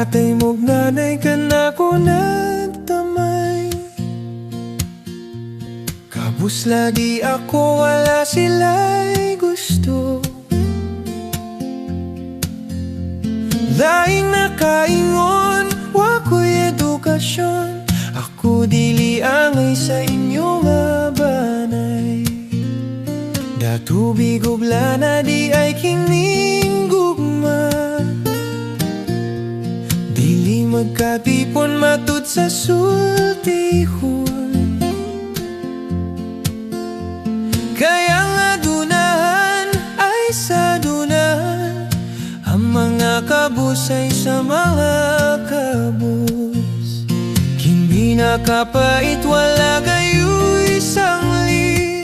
Tatay mo'g nanay kanako nagtamay. Kabus lagi ako, wala sila'y gusto. Laing nakaingon, wa ko'y edukasyon. Ako dili angay sa inyo nga banay. Datubig ug lana di ay kining gugma. Dili magkatipon matud sa sultihon. Kaya nga dunahan ay sa dunahan, ang mga kabus ay sa mga kabus. Kini nakapait, wala gayo'y sangli.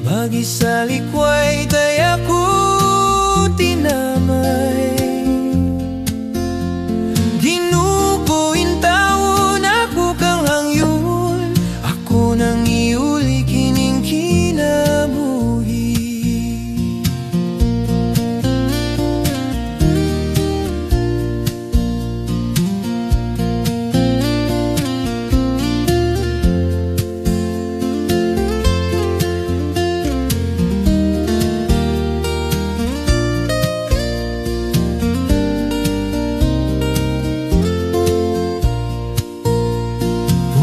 Magisalikway tay ako tinamay. Ginuko intawon ako kang hangyon. Ako nang iuli kining kinabuhi.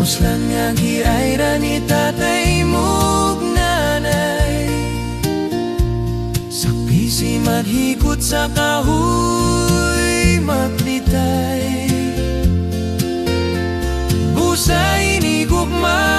Puslan nga giayra ni tatay mo'g nanay. Sa pisi madhikot sa kahoy maglitay. Busay ni gugma.